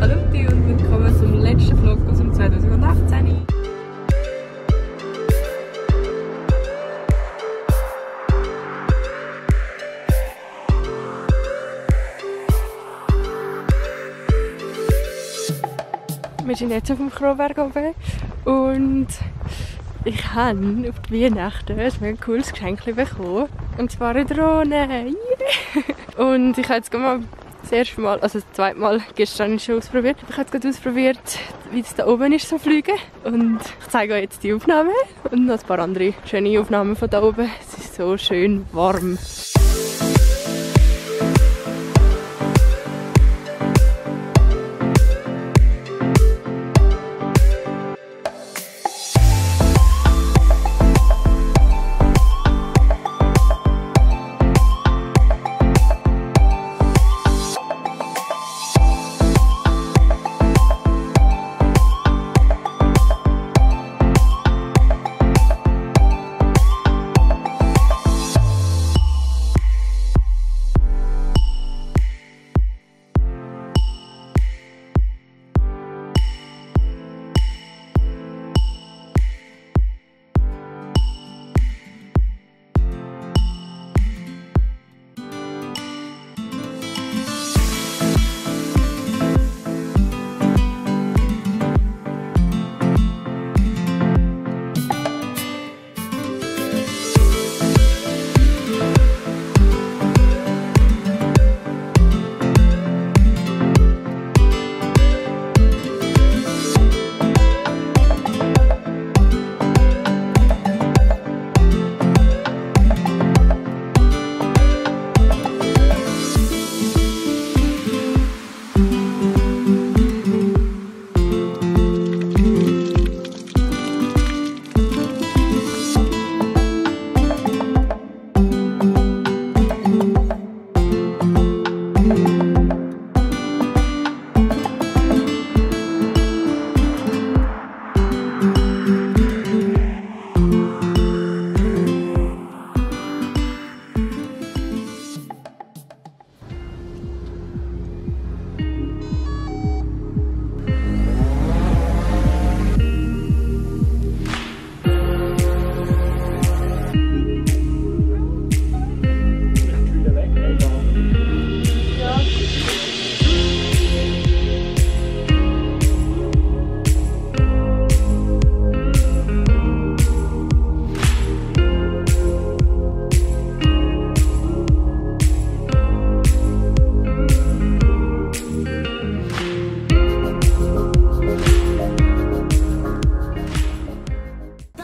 Saluti und willkommen zum letzten Vlog aus dem 2018. Wir sind jetzt auf dem Kroberg oben und ich habe auf die Weihnachten ein mega cooles Geschenk bekommen. Und zwar eine Drohne. Yeah. Und ich habe jetzt mal das erste Mal, also das zweite Mal, gestern schon ausprobiert. Ich habe jetzt gerade ausprobiert, wie es da oben ist, so fliegen. Und ich zeige euch jetzt die Aufnahmen und noch ein paar andere schöne Aufnahmen von da oben. Es ist so schön warm.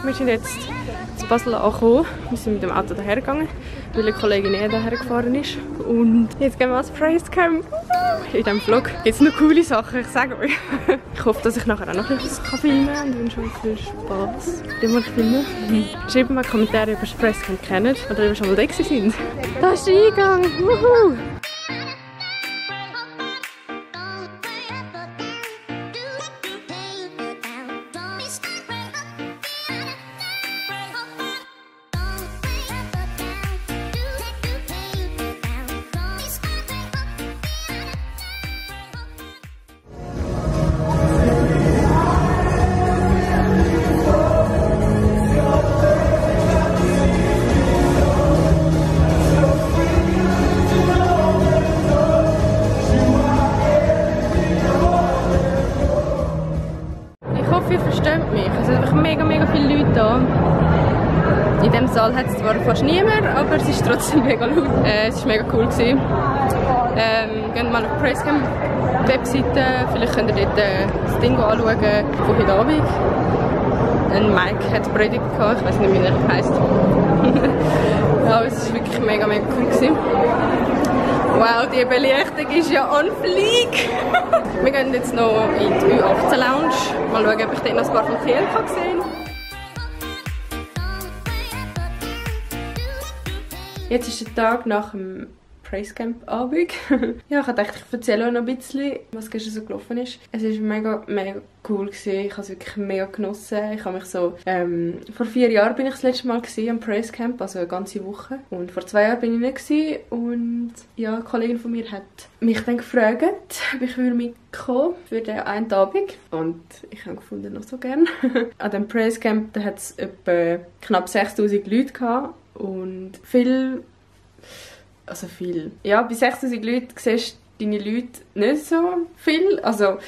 Wir sind jetzt in Basel angekommen. Wir sind mit dem Auto daher gegangen, weil eine Kollegin daher gefahren ist. Und jetzt gehen wir ans Praise Camp. In diesem Vlog gibt es noch coole Sachen, ich sage euch. Ich hoffe, dass ich nachher auch noch etwas filmen kann und wünsche euch viel Spass. Den wir filmen. Schreibt mal Kommentare, ob ihr das Praise Camp kennt oder ob ihr schon mal da sind. Da ist der Eingang. Wuhu! Ihr versteht mich. Es sind einfach mega viele Leute da. In diesem Saal hat es zwar fast niemand, aber es ist trotzdem mega laut. Es war mega cool. Geht mal auf die Praise Camp Webseite. Vielleicht könnt ihr dort das Ding anschauen von heute Abend. Ein Mike hat Predigt gehabt. Ich weiß nicht, wie er heisst. Aber es war wirklich mega cool. Wow, die Belichtung ist ja on fleek! Wir gehen jetzt noch in die Ü18 Lounge. Mal schauen, ob ich dort noch ein paar von Kiel sehen kann. Jetzt ist der Tag nach dem Praise Camp Abend. Ja, ich dachte, ich erzähle auch noch ein bisschen, was gestern so gelaufen ist. Es war mega, mega cool gewesen. Ich habe es wirklich mega genossen. Ich habe mich so, vor 4 Jahren bin ich das letzte Mal am Praise Camp, also eine ganze Woche. Und vor 2 Jahren bin ich nicht gewesen. Und ja, eine Kollegin von mir hat mich dann gefragt, ob ich mitkommen für den einen Abend. Und ich habe gefunden, noch so gerne. An dem Praise Camp hat es etwa knapp 6000 Leute gehabt. Und viel. Ja, bei 6000 Leuten siehst du deine Leute nicht so viel. Also,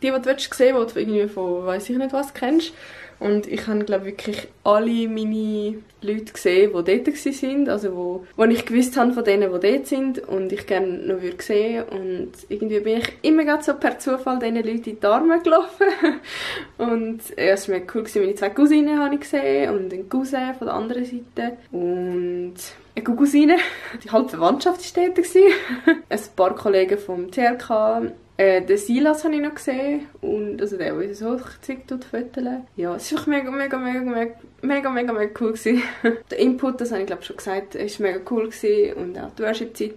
die du sehen willst, die du irgendwie von weiss ich nicht was kennst. Und ich habe, glaube wirklich alle meine Leute gesehen, die dort waren. Also, wo ich gewusst habe von denen, die dort sind und ich gerne noch sehen würde. Und irgendwie bin ich immer gerade so per Zufall diesen Leuten in die Arme gelaufen. Und ja, es war mega cool. Meine 2 Cousinen habe ich gesehen und einen Cousin von der anderen Seite. Und eine Cousine. Die halbe Verwandtschaft war dort. Ein paar Kollegen vom TRK. Den Silas habe ich noch gesehen. Und also der unsere Hochzeit fotografiert. Ja, es war mega cool gewesen. Der Input, das habe ich glaube schon gesagt, war mega cool gewesen. Und auch die Worship-Zeit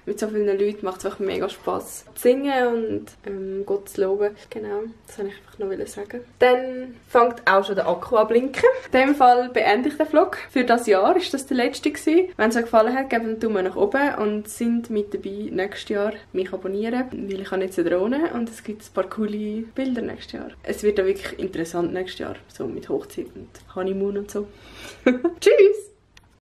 mit so vielen Leuten macht es einfach mega Spass zu singen und Gott zu loben. Genau, das wollte ich einfach noch sagen. Dann fängt auch schon der Akku an blinken. In dem Fall beende ich den Vlog. Für das Jahr ist das der letzte gewesen. Wenn es euch gefallen hat, gebt einen Daumen nach oben und sind mit dabei nächstes Jahr mich abonnieren, weil ich habe jetzt eine Drohne und es gibt ein paar coole Bilder nächstes Jahr. Es wird auch wirklich interessant nächstes Jahr, so mit Hochzeit und Honeymoon und so. Tschüss!